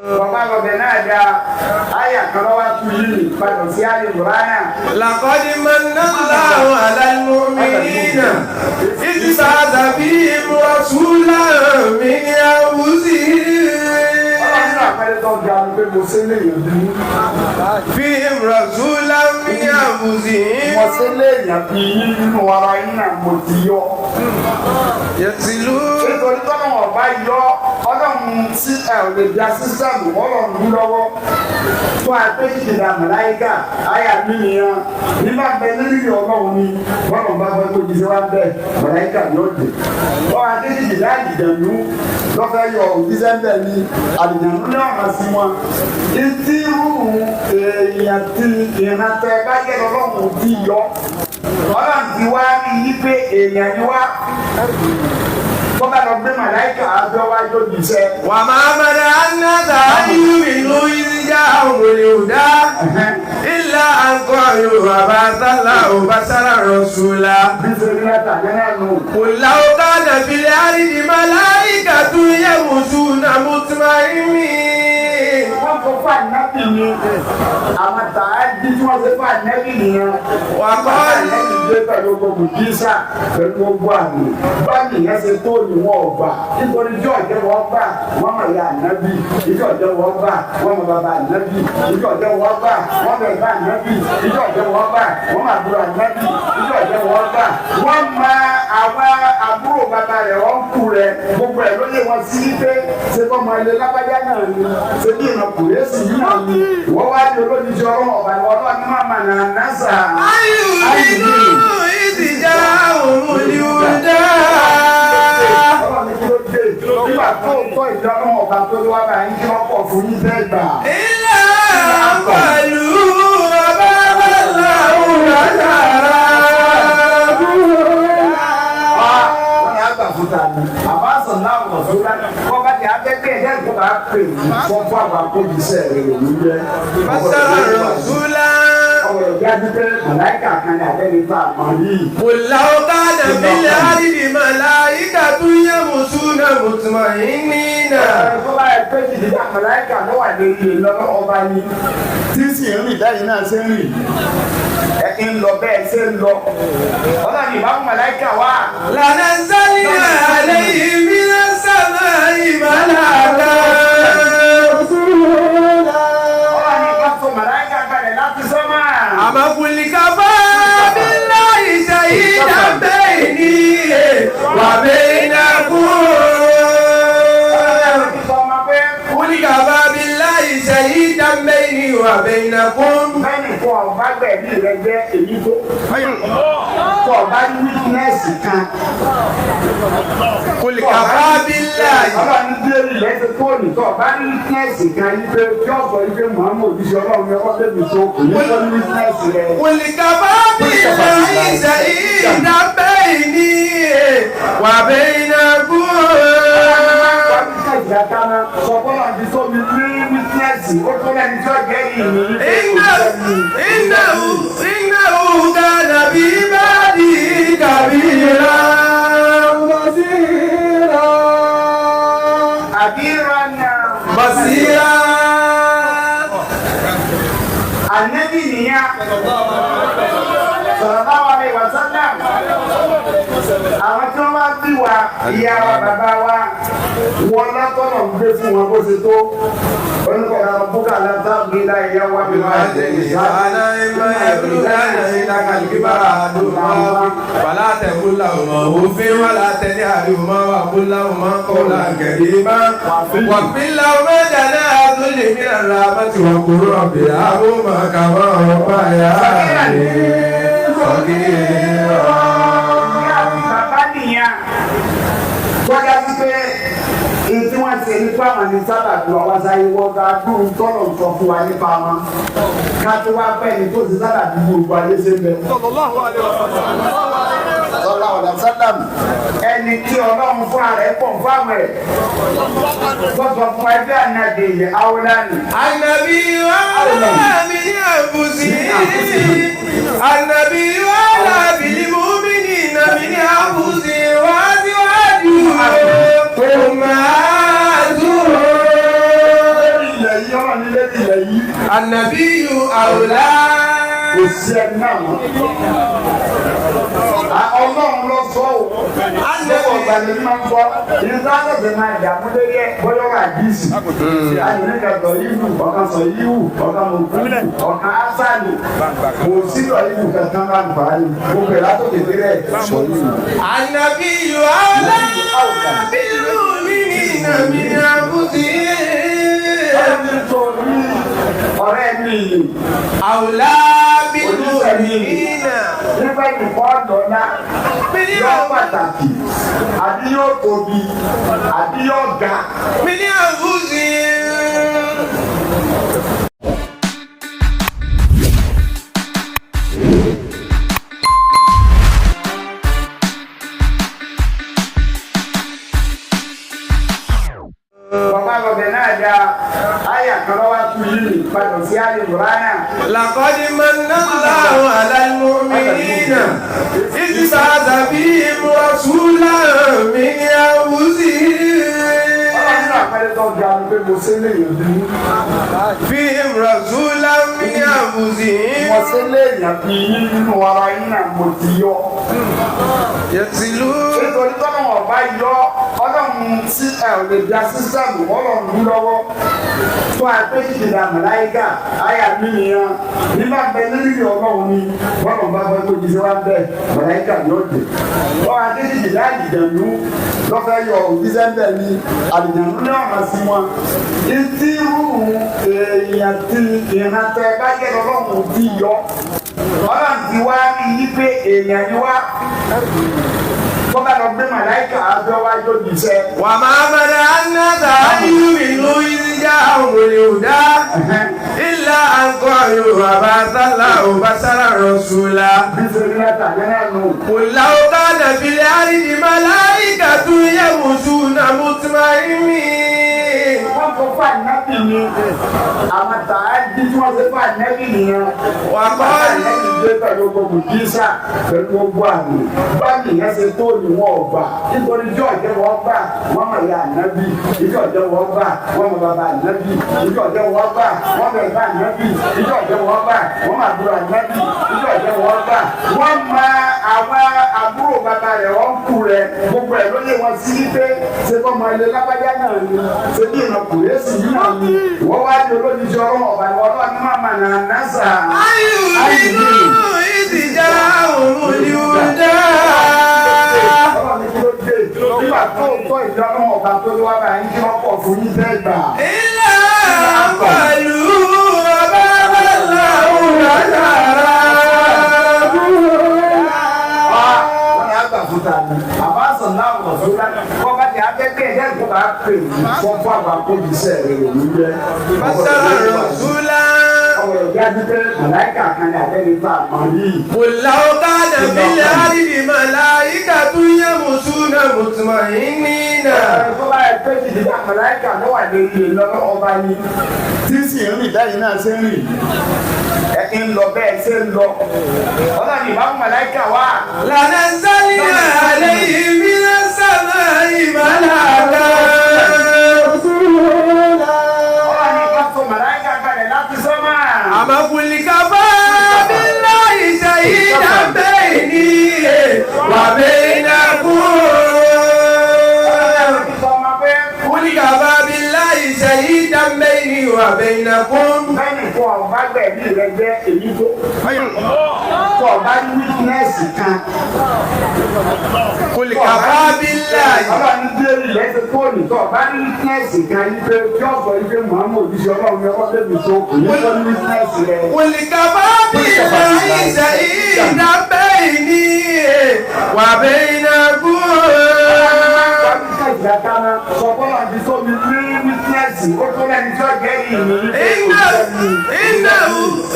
Bàbá lọ́bẹ̀ náà da àyà kan lọ́wọ́ tún yìí padà sí àlè Mùránà. لقد من الله على المؤمنين إذ بعث فيهم رسولا من أنفسهم. Ọlọ́run náà fẹ́rẹ́ tó ga ni pé mo ṣe léèyàn bí. فيهم رسولا من أنفسهم. Mo ṣe léèyàn bí yín, nínú ara yín náà mo ti yọ. يتلو Nítorí tọ́lọ́run ọba yọ ọlọ́run sí ẹ ò lè da system ọlọ́run mú lọ́wọ́. Fún àpéjì ìdá màláíkà, àyà mi nìyẹn. Nígbà bẹ nílùú ọlọ́run ni bọ́lọ̀ bá fẹ́ kó jíṣẹ́ wá bẹ́ẹ̀, màláíkà yóò dé. Wọ́n àpéjì ìdá àlìjẹ̀nu lọ́fẹ́ yọ òjíṣẹ́ ń bẹ̀ ni àlìjẹ̀nu ní ọ̀nà sí wọn. Ìtí rú èèyàn ti ìrántẹ́ bá yẹ lọ́lọ́run ti yọ. Ọlọ́run ti wá rí i pé èèyàn ni wá bọ́bá lọ gbé màláìkà àjọ wá yóò jíṣẹ́. وما منع الناس أن يؤمنوا إذ جاءهم الهدى إلا أن قالوا أبعث الله بشرا رسولا. Bí ṣe rí látàgbẹ́ náà nù. قل لو كان في الأرض ملائكة يمشون مطمئنين. Wọ́n fọ fún ànábì ni àwọn tààdí tí wọ́n ṣe fún ànábì nìyẹn. Wà á kọ́ Ànábì dé pẹ̀lú gbogbo jísà, pẹ̀lú gbogbo àmì. Báyìí yẹn ṣe tó ní wọn ò gbà. Nítorí ìjọ ọ̀jẹ̀ wọ́n gbà, wọ́n mọ̀ ya ànábì. Ìjọ ọ̀jẹ̀ wọ́n gbà, wọ́n mọ̀ bàbá ànábì. Ìjọ ọ̀jẹ̀ wọ́n gbà, wọ́n mọ̀ ẹ̀gbá ànábì. Ìjọ ọ̀jẹ̀ wọ́n gbà, wọ́n mọ̀ àbúrò ànábì. Ìjọ ọ̀jẹ̀ wọ́n gbà, wọ́n mọ àwọn àbúrò bàbá rẹ̀, wọ́n kú rẹ̀. Gbogbo ẹ̀ ló lé wọn sí pé ṣe kọ́ mọ ilé lágbájá náà ni, ṣe bí ìrìn kùrẹ́sì yìí náà ni. Wọ́n wá ní olójijì ọlọ́run ọ̀bà ni ọlọ́run ní màmá náà násà. أيؤمنوا إذ جاءهم الهدى. Ọlọ́run ní kí ló dé nígbà tó tọ́ ìjọ ọlọ́run ọba tó wá báyìí, kí wọ́n pọ̀ fún yín fẹ́ gbà? إلا أن قالوا أبعث الله بشرا. Wọ́n ní àgbà fún ta ni àbá sàn náà wọ̀ sódà wọ́n bá ti abẹ́gbẹ́ ẹ̀dá ìjọba pè ní fún fún àwọn akójíṣẹ́ rẹ̀ lòún jẹ́. بشرا رسولا. Ọ̀rọ̀ ìjáde pé màláìkà kan ní abẹ́ni tá a mọ̀ yìí. قل لو كان في الأرض ملائكة يمشون مطمئنين. Tó bá yẹ pé jìdí màláìkà ló wà lórí lọ́wọ́ ọba ni tí sì ń rìn lẹ́yìn náà ṣe ń rìn ẹ ń lọ bẹ́ẹ̀ ṣe ń lọ. Ọlọ́run ìbámu màláìkà wà. لنزلنا عليهم من السماء ملكا. Ọlọ́run ní ká sọ màláìkà kalẹ̀ láti sánmà. أما قل كفى بالله شهيدا بيني وبينكم. Ọlọ́run ti sọ ọmọ pé قل كفى بالله شهيدا بيني وبينكم. Bẹ́ẹ̀ni kó ọba gbẹ̀bí rẹ jẹ́ èyí tó kó ọba ní witness kan. قل كفى بالله. Ọlọ́run ní bí rẹ ṣe tó ní tó ọba ní witness kan yí pé kí ọ̀sọ̀ yí pé Muhammed òjíṣẹ́ ọlọ́run yẹ kọ́ débi tó èyí tó ní witness rẹ. قل كفى بالله شهيدا بيني وبينكم. Sọ fọlọ́ ti tó mi ní witness, ó tó lẹ́ni tí ó jẹ́ ìní. إنه إنه كان بعباده خبيرا بصيرا. Àbí ìrànà. بصيرا. Ànábì nìyẹn. Sallallahu alaihi wasallam. Àwọn tí wọ́n bá bí wa, ìyá wa, bàbá wa, wọn látọ̀nà ń gbé fún wọn bó ṣe tó. Oníkọ̀ọ́ra búkà látàgbé láyé yá wá bí wọ́n á jẹ ìṣá. أنا إما يبلغن عندك الكبر أحدهما فلا تقل لهما أف ولا تنهرهما وقل لهما قولا كريما واخفض لهما جناح الذل من الرحمة وقل رب ارحمهما كما ربياني صغيرا. Ìyá àti bàbá nìyẹn. Tọ́jà sí pé èyí tí wọ́n ṣe nípa àwọn ní sábàbí wa wá sáyé, wọ́n ká dùn tọ́lọ̀ ń sọ fún wa nípa wọn. Ká tó wá pẹ́ ní tó ti sábàbí gbogbo ayé ṣe ń bẹ. Sallallahu alaihi wasallam. Ẹni tí ọlọ́run fún ara ẹ̀ pọ̀ fún àwọn ẹ̀. Tọ́sọ̀ fún ẹgbẹ́ ànábì Awúláni. النبي أولى من أنفسهم، النبي أولى بالمؤمنين من أنفسهم وأزواجه أمهاتهم. النبي أولى Kò sí ẹni náà mọ́. Ọlọ́run ló sọ ọ́. Lọ́wọ́ ọ̀gbà ni máa ń sọ. Ìdánilẹ́sẹ̀ máa dààmú lórí ẹ̀ bọ́yọ̀ wà díìsì. Àyìnlẹ́kà sọ yíwù, ọ̀kan sọ yíwù, ọ̀kan mọ̀kúrú, ọ̀kan ásàlì. Kò sí sọ yíwù kankan bá ń fà á ní. Gbogbo ẹ̀ látòkè délẹ̀ sọ yíwù. النبي أولى بالمؤمنين من أنفسهم Ọ̀rẹ́ mi yìí. أولى بالمؤمنين Nígbà ìfọ́ dọ̀la yóò pàtàkì àbí yóò tóbi àbí yóò ga. من أنفسهم. Bàbá lọ́bẹ̀ náà da àyà kan lọ́wọ́ tún yìí padà sí àlè Mùránà. لقد من الله على المؤمنين إذ بعث فيهم رسولا من أنفسهم Ọlọ́run náà pẹ́lú tó ga ni pé mo ṣe lè yàn bí. فيهم رسولا من أنفسهم Mo ṣe lè yàn bí yín nínú ara yín náà mo ti yọ. يتلو Nítorí tọ́lọ́run ọ̀bá yọ ọlọ́run tí ẹ ò lè da sísẹ́mù ọlọ́run mú lọ́wọ́. Tó a pé ìdá màláíkà àyà mi nìyẹn. Nígbà bẹ lórí ọlọ́run ni bọ́lọ̀ bá fẹ́ kó jíṣẹ́ wá bẹ́ẹ̀ màláíkà ni ó dé. Wọ́n á dé ìdá àlìjẹ̀nú lọ́fẹ́ yọ òjíṣẹ́ bẹ́ẹ̀ ni àlìjẹ̀nú ní ọ̀nà sí wọn. Ìtí rú èèyàn ti ìrántẹ́ bá yẹ lọ́lọ́run ti yọ. Ọlọ́run ti wá rí i pé èèyàn ni wá bọ́bá lọ gbé màláìkà àjọ wájú òjíṣẹ́. وما منع الناس أن يؤمنوا إذ جاءهم الهدى إلا أن قالوا أبعث الله بشرا رسولا. Nítorí mẹ́ta nínú nù. قل لو كان في الأرض ملائكة يمشون مطمئنين. Wọ́n kọ fún ànábì ni àwọn tààdì tí wọ́n ṣe fún ànábì nìyẹn. Wà á kọ́ Ànábì dé pẹ̀lú gbogbo jísà pẹ̀lú gbogbo àmì. Báyìí yẹn ṣe tó ni wọ́n ọ̀gbà. Nítorí ìjọ ọ̀jẹ̀ wọ́n gbà wọ́n mọ̀ ya ànábì. Ìjọ ọ̀jẹ̀ wọ́n gbà wọ́n mọ̀ bàbá ànábì. Ìjọ ọ̀jẹ̀ wọ́n gbà wọ́n mọ̀ ẹ̀gbá ànábì. Ìjọ ọ̀jẹ̀ wọ́n gbà wọ́n mọ̀ àbúrò ànábì. Ìjọ ọ̀jẹ̀ wọ́n gbà wọ́n mọ àwọn àbúrò bàbá rẹ̀ wọ́n kú rẹ̀. Gbogbo ẹ̀ ló yẹ wọn sí wípé ṣe kọ́ mọ ilé lágbájá náà ni ṣe bí ìrìnà kùrẹ́sì yìí náà ni wọ́n wá di olójijì ọlọ́run ọ̀bà ni ọlọ́run ní màmá náà násà. أيؤمنوا إذ جاءهم الهدى. Ọlọ́run ní kí ló dé nígbà tó tọ́ ìjọ ọlọ́run ọba tó lé wá báyìí kí wọ́n pọ̀ fún yín fẹ́ gbà. إلا أن قالوا أبعث الله بشرا. Wọ́n yà gbà fún ta ni àbá sàn náà wọ̀ fún ta kọ́ bá ti abẹ́gbẹ́ ẹ̀dá ìkó bá pè ní fọ́ fún àwọn akóbíṣẹ́ rẹ̀ lòún jẹ́. بشرا رسولا. Ọ̀rọ̀ ìjáde pé màláìkà kan ní abẹ́ni bá a mọ̀ yìí. قل لو كان في الأرض ملائكة يمشون مطمئنين. Tó bá yẹ pé jìjì màláìkà ló wà lórí lọ́wọ́ ọba ni tí sì ń rìn bẹ́ẹ̀ náà ṣe ń rìn ẹ ń lọ bẹ́ẹ̀ ṣe ń lọ. Ọlọ́run ìbámu màláìkà wà. لنزلنا عليهم من السماء ملكا. Ọlọ́run ìbámu màláìkà kalẹ̀ láti sánmà. أما قل كفى بالله شهيدا بيني وبينكم. قل كفى بالله شهيدا بيني وبينكم. Bẹ́ẹ̀ni kó ọba gbẹ̀bí rẹ jẹ́ èyí tó. Kó ọba ní wítínẹ́sì kan. قل كفى بالله. Ọlọ́run ní bíélì lẹ́sẹ̀ fóònù tó ọba ní wítínẹ́sì kan yí pé kí ọ̀sọ̀ yí pé Mùhàmmadu òjíṣẹ́ ọlọ́run yẹ kọ́ débi tó kò ní kọ́ ní wítínẹ́sì rẹ. قل كفى بالله شهيدا بيني وبينكم. Sọ fọlọ́ ti tó mi ní wítínẹ́sì ó tó lẹ́ni tí ó jẹ́ ìní. إنه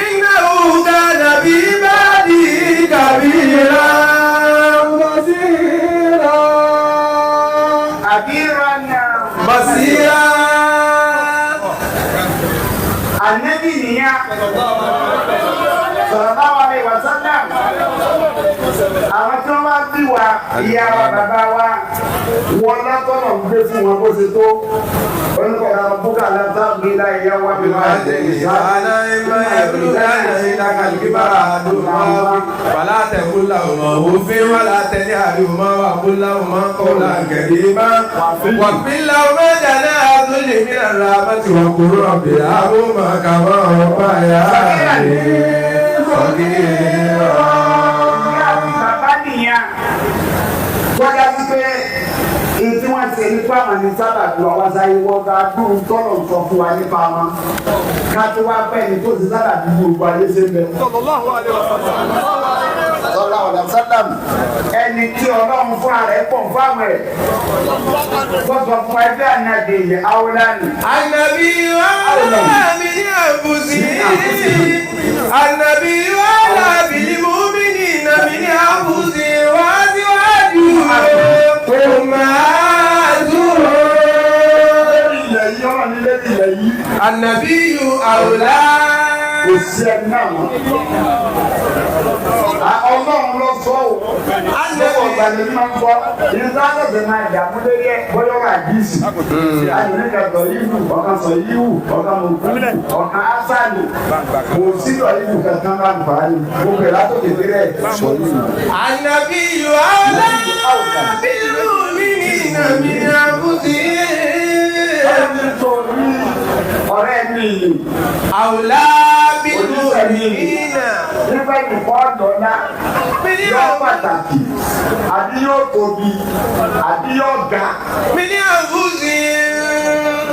إنه كان بعباده خبيرا. Àbí ìrànà. بصيرا. Ànábì nìyà. Sallallahu alaihi wasallam. Àwọn tí wọ́n bá bí wa, ìyá wa, bàbá wa, wọn látọ̀nà ń gbé fún wọn bó ṣe tó. Oníkọ̀ọ́ra búkà látàgbé láyé yá wá bí wọ́n á jẹ ìyá. أنا إما يبلغن عندك الكبر أحدهما فلا تقل لهما أف ولا تنهرهما وقل لهما قولا كريما واغفر لهما جناح الذل من الرحمة وقل رب ارحمهما كما ربياني صغيرا. Ìyá àti bàbá nìyẹn. Tọ́jà sí pé èyí tí wọ́n ṣe nípa àwọn ní sábàbí wa wá sáyé wọ́n bá dùn tọ́lọ̀ sọ fún wa nípa wọn. Ká tó wá pẹ́ ní tó ti sábàbí gbogbo ayé ṣe ń bẹ. Sallallahu alaihi wasallam. Sallallahu alaihi wasallam. Ẹni tí Ọlọ́run fún ara ẹ̀ pọ̀ fún àwọn ẹ̀. Tọ́sọ̀ fún ẹgbẹ́ ànábì ilẹ̀ Áwúlánì. النبي أولى من أنفسهم النبي أولى بالمؤمنين من أنفسهم وأزواجهم أمهاتهم. Lórí ilẹ̀ yìí, ọ̀rọ̀ ní lórí ilẹ̀ yìí. النبي أولى Kò sí ẹni náà mọ́. Ọlọ́run ló sọ ọ́. Lọ́wọ́ ọ̀gbà ni máa ń sọ. Ìlú máa dààmú lórí ẹ̀ bọ́yọ̀ wà díìsì. Àyìnbá sọ yíwù, ọ̀kan sọ yíwù, ọ̀kan mọ̀kúrú, ọ̀kan ásàlù. Kò sí sọ yíwù kankan bá ń fà á ní. Gbogbo ẹ̀ látòkè délẹ̀ sọ yíwù. النبي أولى بالمؤمنين من أنفسهم. Nítorí ọ̀rẹ́ mi yìí. أولى بالمؤمنين Nígbà ìfọ́ dọ̀la yóò pàtàkì àbí yóò tóbi àbí yóò ga. من أنفسهم.